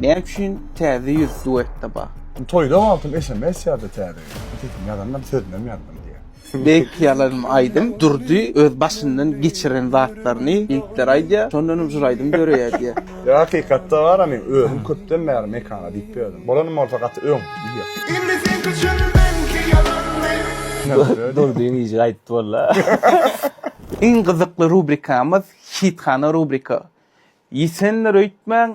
Näme üçin täze ýüz duetde bar? Toýda wagtym sms ýazdy täze ýüz. Sesim ýazandam sözünem ýazdym diýýär. Beýik ýalan aýdym Durdy öz başyndan geçiren zatlaryny ýigitler aýdýar şondanam jur aýdym döreýär diýýär. Ýa hakykatda bar men özüm köpden bäri Mekana diýip ýördüm. Bolanym bolsa gaty öň diýýär. Indi seňki çyn meňki ýalanmy. Durdyň işi gaýtdy walla. Iň gyzykly rubrikamyz Hithana rubrika. Ýitendir öýtmäň,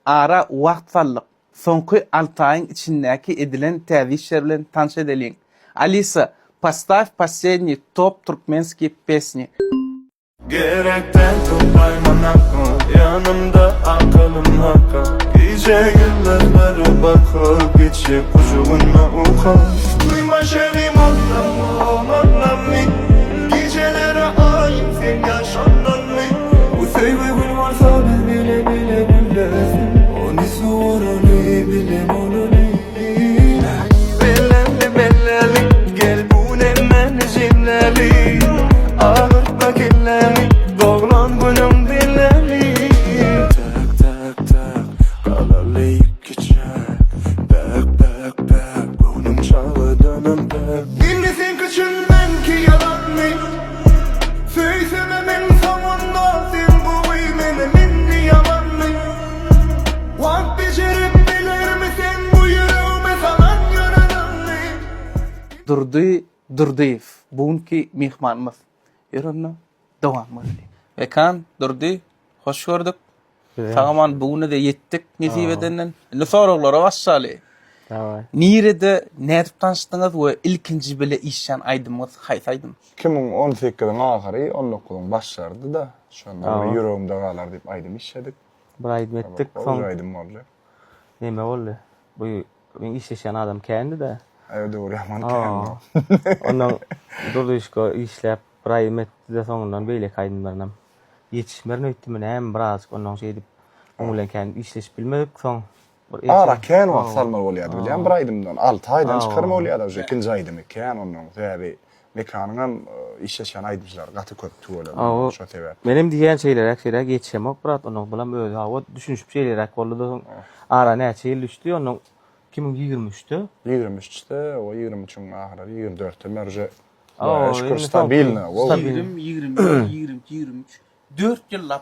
ara wagt saldyk. Soňky alty aýyň içindäki edilen täze işler bilen tanyş edeliň. Alisa, postaw posledniý top turkmenskiý pesni. Gerek däl toplaýman akyl Ýanymda akylym haka Gije ýyldyzlara bakyp Geçjek gujagynda uka Duýma şerim otlamy Gijelere aýym sen ýaşandanmy Bu söýgi gül bolsa biz bile bile güllesin Ony suwaraly bile bolaly Belläli belläli gel bu nämäni jemläli Agyrtma kellämi doglan günüň belläli Tak tak tak galaly kiçäk Päk päk päk göwnüm çagadanam päk Indi seňki çyn meňki ýalanmy Söýsemem iň soňunda sen gowy menem indi ýamanmy Wagt bejerip bilermi sen bu ýüregime salan ýaralaňy. Durdy Durdyýew bu günki myhmanymyz. Ýör onda dowam göreli. Mekan, Durdy, hoş gördük. Sag-aman bu güne-de ýetdik nesip edenden. Indi soraglara başlaly. Daway. Nirede, nädip tanyşdyňyz we ilkinji bile işlän aýdymyňyz haýsy aýdym? 2018-iň ahyry, 19-yň başlarydy-da. Şonda bir Ýüregimde galar diýip aýdym işledik. Bir aýdym etdik, soň. Gowy aýdym boldy. Neme boldy? Bu meň işleşýän adam kändi-de. Aý o döwür ýaman kändi. Ondan Durdyşka işläp bir aýdym etdi-de soňundan beýleki aýdymlarynam ýetişmerin öýtdümi näme birazajyk ondan şeýdip oň bilen kän işleşip bilmedik soň bir Ara kän wagt salmaly bolýardy bilýäňmi bir aýdymdan 6 aýdan çykarmaly bolýardy uje ikinji aýdymy kän ondan sebäbi Mekanyňam işleşýän aýdymçylary gaty köp tüweleme şo sebäp. Menem diýýän şeýleräk şeýleräk ýetişemok brat ondan bulam özi hawa düşünişip şeýleräk boldy-da soň ara näçe ýyl düşdi ondan 2023-de. 23-de o 23-iň ahyrlary 24-de men uje Hudaýa şükür stabilno. 20, 21, 22, 23 dört ýyllap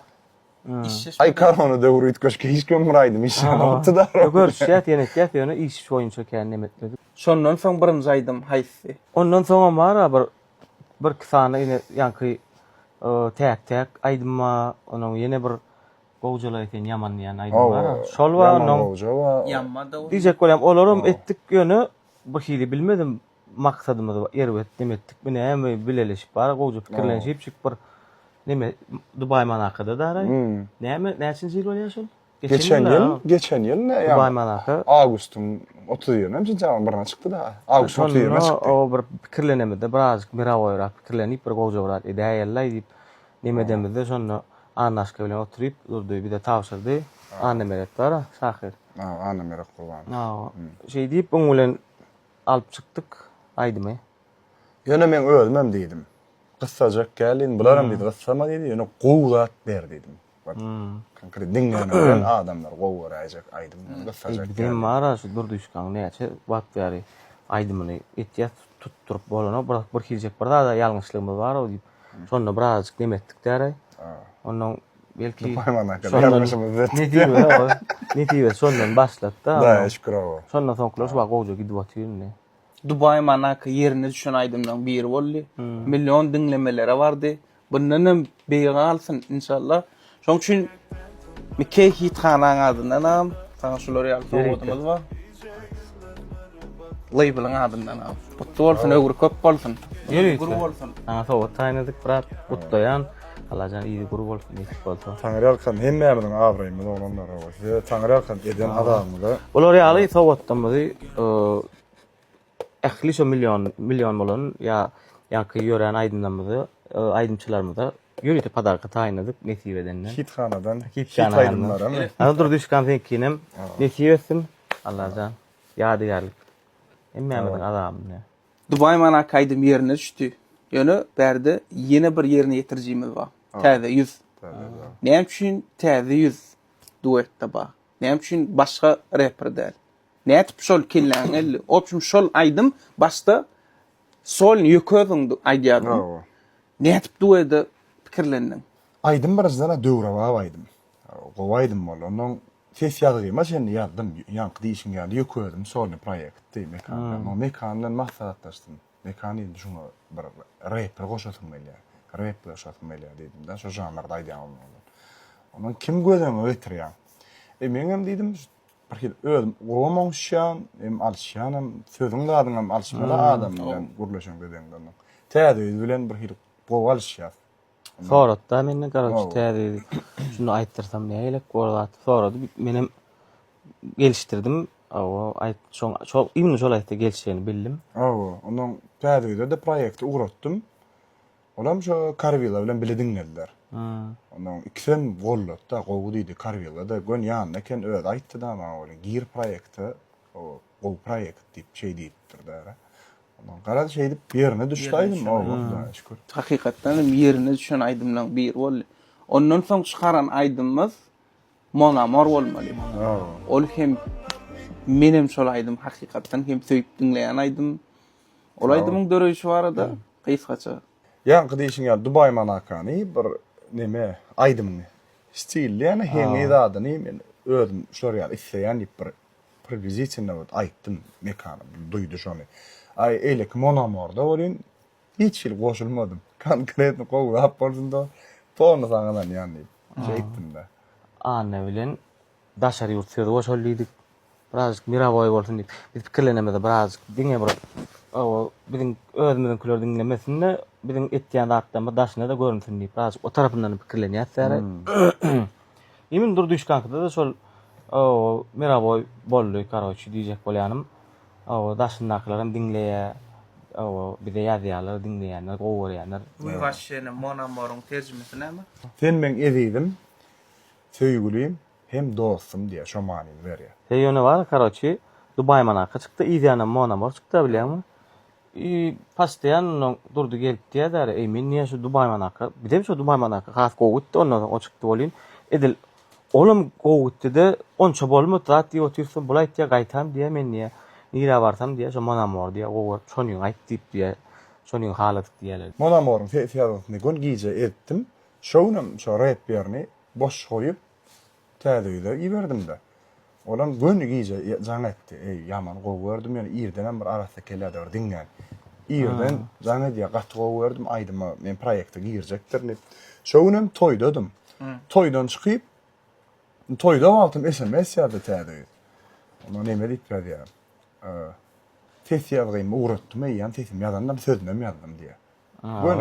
işleşmedik. Aý korona döwri üýtgeşik hiç kim bir aýdym işlänokdy-da. Görüşýäs ýene etýäs ýöne iş boýunça kän neme etmedik. Şondan soň birinji aýdym haýsy? Ondan soňam bar-a bir birki sany ine ýaňky täk-täk aýdym bar, onuň ýene bir Gowjalaý sen ýaman diýen aýdym bar-a. Şol bar Ýaman onuň. gowja bar. Ýanma-da ol. Diýjek bolýam olaram etdik ýöne bir hili bilmedim maksadymyzy erbet neme etdikmi näme bileleşip bar gowja pikirlenişip şik bir neme Dubaý Monakada daraý. Näme näçinji ýyl bolýar şol? Geçen ýyl, geçen ýyl ne ýa? Dubaý Monaka. Awgustyň 31-ine mi sentýabryň birine çykdy da. Awgustyň 31-ine çykdy. O bir pikirlenemizde birazjyk mirawoýrak pikirlenip bir gowja bir zat edäýelilaý diýip neme edemizde şonda Annaşka bilen oturyp durdy bize tabşyrdy. Annameret bar-a şahyr. Ha, Annameret Gurbanow. Şeý diýip oň bilen Alyp çykdyk aýdymy. Ýöne meň özümem diýdim. Gyssajak gel diýdim. Bularam diýdi gyssama diýdi. Ýöne gowy zat ber diýdim. Konkret diňlän bilen adamlar gowy göräýjek aýdym gyssajak. Bizem bar-a şu Durdyşkaň näçe wagt bäri aýdymyny etýäs tutduryp bolanok bir bir hiljek bir zada ýalňyşlygymyz bar-ow diýip şonda birazajyk neme etdik däraý. Ondan Belki nesibe nesibe şondan başlatdy. Hudaýa şükür oba. Şondan soňkular şu wagt gowja gidip otyr indi. Dubaý Monako ýerine düşen aýdymlaryň biri boldy. Million diňlemelere bardy. Bundan hem beýige galsyn inşallah. Şoň üçin Mikey Hithanaň adyndanam saňa şular ýaly sowgadymyz bar. Label-iň adyndan al. Gutly bolsun, öwri köp bolsun. Ýörite. Gür bolsun. Saňa sowgat taýynladyk, brat. Gutlaýan. Allajan yzy gür bolsun, nesip bolsa. Taňryýalkasyn hemmämiziň abraýymyz oglanlar hawa. Size Taňryýalkasyn eden azabymyza. Bular ýaly sowgatlarymyzy ähli şo million million bolan ýa ýaňky ýörän aýdymlarymyzy aýdymçylarymyza ýörite podarka taýynladyk nesip edenden. Hithanadan hit aýdymlaram. Ana Durdyşkam seňkinem nesip etsin. Allajan ýadygärlik. Hemmämiziň azabymyz. Dubaý Monako aýdym ýerine düşdi. Ýöne bärde ýene bir ýerine ýetirijimiz bar. Täze ýüz. Näme üçin täze ýüz duetde bar? Näme üçin başga reper däl? Nädip şol kelläňe geldi? Obşim şol aýdym başda solny ýeke özüň aýdýardyň. Hawa. Nädip duede pikirlendiň? Aýdym birinjiden-ä döwrebap aýdym. Gowy aýdym boldy. Onnoň ses ýazgyma çenli ýazdym. Ýaňky diýşiň ýaly ýeke özüm solny proýektdi Mekan bilen. Oň Mekan bilen maslahatlaşdym. Mekan diýdim şuňa bir reper goşasym gelýär. Rep goşasym gelýär diýdim-de, şo žanrda aýdýan bolmaly. Ondan kim göz öňüňe getirýäň? E meňem diýdim, bir hili özüm gowam oňuşýan, hem alyşýanam, sözüň zadyňam alyşmaly adam bilen gürleşeňde deňde. Täze ýüz bilen bir hili gowy alyşýas. Sorady-da menden garoçi täze ýüz şuny aýtdyrsam nägilek bor zat sorady. Menem gelişdirdim. Hawa, aýt şoň şol imенно şol aýtsa gelişjegini bildim. Hawa, ondan täze ýüze-de proýekti ugratdym. Olam şo Karwila bilen bile diňlediler. Ondan ikisem gollady-da, gowy diýdi. Karwila-da göni ýanynda eken, özi aýtdy-da maňa welin, gir proýekte, gowy proýekt diýip, şeý diýipdir-dä. Ondan garaz şeýdip ýerine düşdi aýdym, hawa, Hudaýa şükür. Hakykatdan hem ýerine düşen aýdymlaryň biri boldy. Ondan soň çykaran aýdymymyz Mon Amour bolmaly. Ol hem menem şol aýdym hakykatdan hem söýüp diňleýän aýdym. Ol aýdymyň döreýşi barada gysgaça. Ýaňky diýşiň ýaly Dubaý Manakany bir neme aýdymyň stilli ýa heňi zadyny men özüm şular ýaly isleýän diýip bir priblizitelno bir aýtdym Mekana duýdy şony. Aý eýleki Mon Amourda welin hiç hili goşulmadym. Konkretno gowy zat bolsun-da polny saňa ynanýan diýip şeýtdim-de. Anna bilen daşary ýurt sözi goşaly diýdik. Birazjyk mirowoý bolsun diýip. Biz pikirlenemizde birazjyk diňe bir oba biziň özümiziňkiler diňlemesin-de, biziň etýän zatlarymyz daşyna-da görünsin diýip, birazjyk o tarapyndan pikirlenýäs däri. Imin Durdyşkaňkyda-da şol oba mirowoý boldy, karoçi diýjek bolýanym. Oba daşyndakylaram diňleýär. Oba bize ýazýarlar, diňleýänler, gowy görýänler. Wiwaşşene mon amoryň terjimesi näme? Sen meň ezizim, söýgülim hem dostum diýýär, şo manyny berýär. Heý ýöne bar karoçi Dubaý Monako çykdy yz ýanam Monamor çykda bilýäňmi i postoýan ondan Durdy gelip diýýädäri eý men niýe şu Dubaý Monako bizem şo Dubaý Monako has gowy gitdi ondan soň o çykdy welin edil olam gowy gitdide onça bolmady zat diýip otyrsyň bul aýtýa gaýtam diýýä men diýýä nirä barsam diýýä şo Monamor diýýä gowy görüp şonyňy aýt diýip diýýä şonyňy haladyk diýýäler. Monamoryň ses ýazgysyny gün gije edipdim şo günem şo rep ýerini boş goýup Täze öýde iberdim-de. Olam göni gije jaň etdi. Eý, ýaman gowy gördüm, ýöne irdenem bir arassa kelläde bir diňlän. Irden jaň edýär, gaty gowy gördüm aýdyma, men proýekte girjekdirin diýip. Şo günem toýdadym. Toýdan çykyp, toýda wagtym sms ýazdy Täze öý. Onda neme diýip ýazýar? Ses ýazgymy ugratdym eýýäm, sesimi ýazandam, sözünem ýazdym diýýär.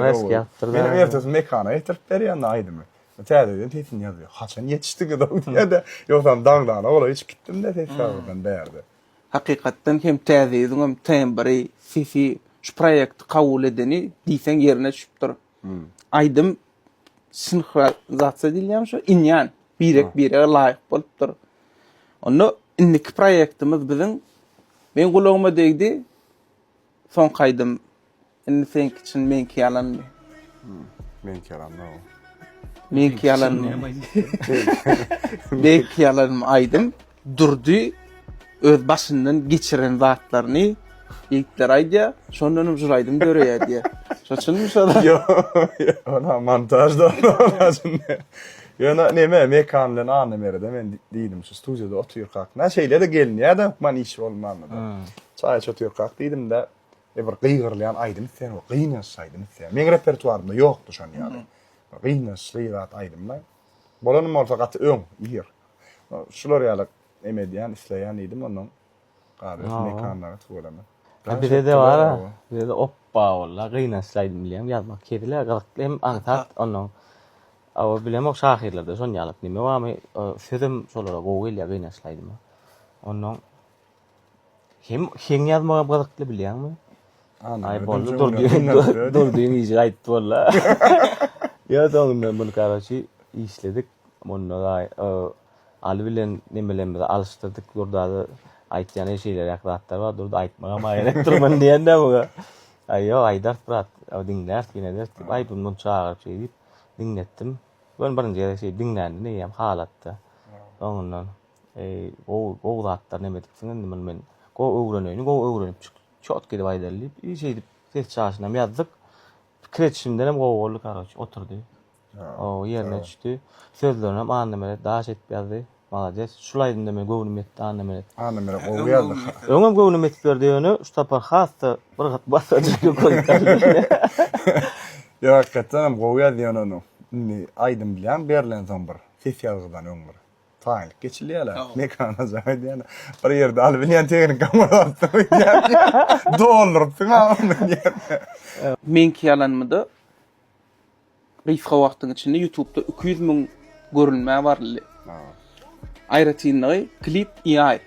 Resk ýazypdyr. Menem ertesi mekana getirip berýän aýdymy. Täzeden sesini ýazýar. Haçan ýetişdiňiz o diýýär-de. Ýogsam daňdana golaý içip gitdim-de ses ýazgydan bärde. Hakykatdan hem Täze ýüzüňem tembri, sesi şu proýekti kabul edeni diýseň ýerine düşüpdir. Aýdym sinhronizasiýa diýilýärmi şo? Inýän, birek-birege laýyk bolupdyr. Onda indiki proýektimiz biziň meň gulagyma degdi soňky aýdym Indi seňki çyn meňki ýalanmy? Meňki ýalan o. Meňki ýalanmy? Meňki ýalanmy aýdym Durdy öz başyndan geçiren zatlaryny ýigitler aýdýar, şondan hem şul aýdym döreýär diýýär. Şo çynmy şo? Ýok, ýok, montaž da Ýöne neme Mekan bilen Annamerede men diýdim şu studiýada otyrkak. Nä şeýle-de gelinýär-de hökman iş bolmanda-da. Çaý içip otyrkak diýdim-de, E bir gygyrylýan aýdym isleýän we gynançly aýdym isleýän. Meň repertuarymda ýokdy şon ýaly. Bir gynançly zat aýdymlar. Bolanym bolsa gaty öň, ir. Şular ýaly em edýän, isleýän diýdim ondan galyp mekanlara tüweleme. Ha bize-de bar-a. Bize-de opba walla gynançly aýdym bilýäňmi ýazmak hezil-ä gyzykly hem aňsat ondan. Hawa bilemok şahyrlarda şon ýalak neme barmy sözem şolara gowy gelýär gynançly aýdyma. Ondan Hem heň ýazmagam gyzykly bilýäňmi? Aý boldy Durdy Durdyň işi gaýtdy walla. Ýa soňundan muny karoçi işledik. Munda gaý Aly bilen nemelerimizi alyşdyrdyk. Durda-da aýtýan şeýleräk zatlar bar. Durdy aýtmagam aýan etdirmen diýende muňa. Aý ýok aýdarys brat. Diňläris ýene ederis diýip aý muny çagyryp şeý diýip diňletdim. Göni birinji gezek şeý diňlände eýýäm halatda. Soňundan. Eý, gowy, gowy zatlar neme edipsiň indi muny men gowy öwreneýin, gowy öwrenip çyk, çotk edip aýdaly diýip, i şeýdip ses çaşynam ýazdyk. Pikir edişimdenem gowy boldy, karoç, oturdy. O ýerine düşdi. Sözlerinem Annameret daş edip ýazdy. Malades. Şul aýdymda men göwnüm ýetdi Annameret. Annameret gowy ýazdy. Öňem göwnüm ýetip berdi ýöne şu sapar has-da bir gat basajyk ýokary galdy. Ýok hakykatdanam gowy ýazdy ýöne ony. Indi aýdym bilýän berlensoň bir ses ýazgydan öň bir taýynlyk geçilýär-ä. Mekana jaň edýän. Bir ýerde alybilýän tehnikam bolapdyr öýdýän. Doldurypsyň-a ony diýýän. Meňki ýalanmyda Gysga wagtyň içinde YouTube'da 200 müň görülmä baryldy. Aýratynlygy klip AI.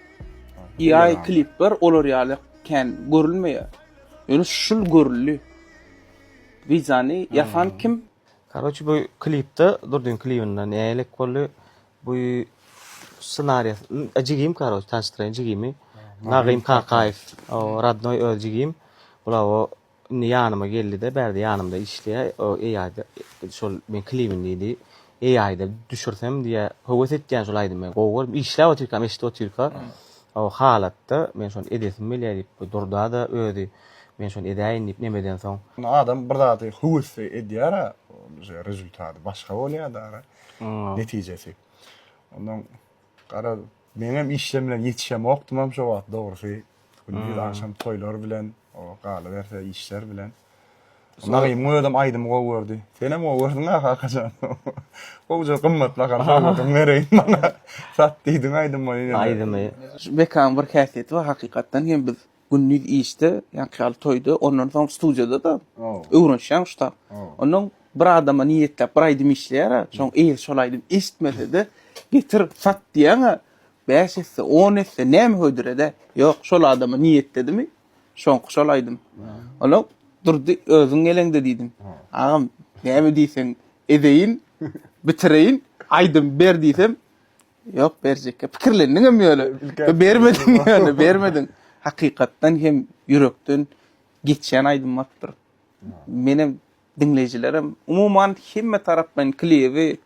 AI klipler olar ýaly kän görülmeýär. Ýöne şul görüldi. Wideony ýasan kim? Karoçi bu klipde Durdyň klibinde nälik boldy? Bu ssenariýasy jigim karoçi tanyşdyraýyn jigimi. Nagym Kakaýew rodnoý öz jigim. Bular o Indi ýanyma geldi-de, bärde ýanymda işleýär, o AI-da şol meň klibim diýdi. AI-da düşürsem diýýär, höwes etýän şol aýdymy men gowy gördüm. Işläp otyrkam, eşidip otyrka, o halatda men şony edesim gelýär diýip, bu Durda-da özi men şony edäýin diýip neme edensoň. Adam bir zady höwesli edýär-ä, rezultaty başga bolýar-da, netijesi. Ondan garaz, meňem işlem bilen ýetişemokdymam şo wagt dogrusy. Gündiz agşam toýlar bilen, o galyberse işler bilen. Nagymyň özem aýdymy gowy gördi. Senem gowy gördüň-ä Kakajan. Gowja gymmat bakan sowgadyňy bereýin maňa. Sat diýdiň aýdymy. Aýdymy. Mekanyň bir häsiýeti bar hakykatdan hem biz gündiz işde, ýaňky ýaly toýda, ondan soň studiýada-da öwrenişýäň şu tap. Ondan bir adama niýetläp bir aýdym işleýär-ä, şoň eýesi şol aýdymy eşitmese-de getir sat diýýäň-ä, Bäş esse, on esse näme hödür ede? Ýok, şol adama niýetledimi? Şoňky şol aýdym. Ola Durdy özüň geleňde diýdim. Agam, näme diýseň edeýin, bitireýin, aýdym ber diýsem, ýok berjekkä. Pikirlendiňem ýöne. Bermediň ýöne, bermediň. Hakykatdan hem ýürekden geçýän aýdym bolupdyr. Menem Diňleýjilerem, umuman hemme taraplaýyn klibi,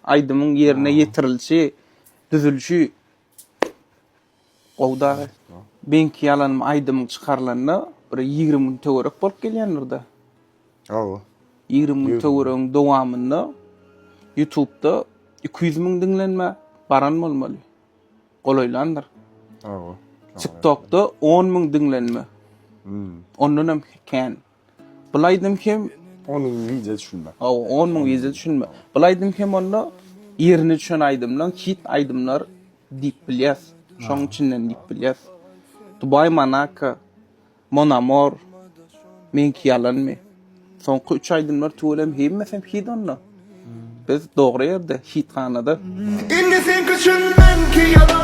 aýdymyň ýerine ýetirilişi, düzülişi gowy dagy. Meňki ýalanym aýdymyň çykarylanyna bir 20 gün töwerek bolup gelýändir-de. Hawa. 20 gün töweregiň dowamynda YouTube'da 200 müň diňlenme baran bolmaly. Golaýlandyr. Hawa. TikTok'da 10 müň diňlenme. Ondan hem kän. Bul aýdym hem 10 müň wideo düşünme. Hawa, 10 müň wideo düşünme. Bul aýdym hem onda ýerine düşen aýdymlaň hit aýdymlar diýip bilýäs. Şoň içinden diýip bilýäs. Dubai Monaco, Mon Amour, Meňki ýalanmy? Soňky üç aýdymlar tüweleme hemmesem hit onda. Biz dogry ýerde, hithanada. Indi seňki çyn, meňki ýalan.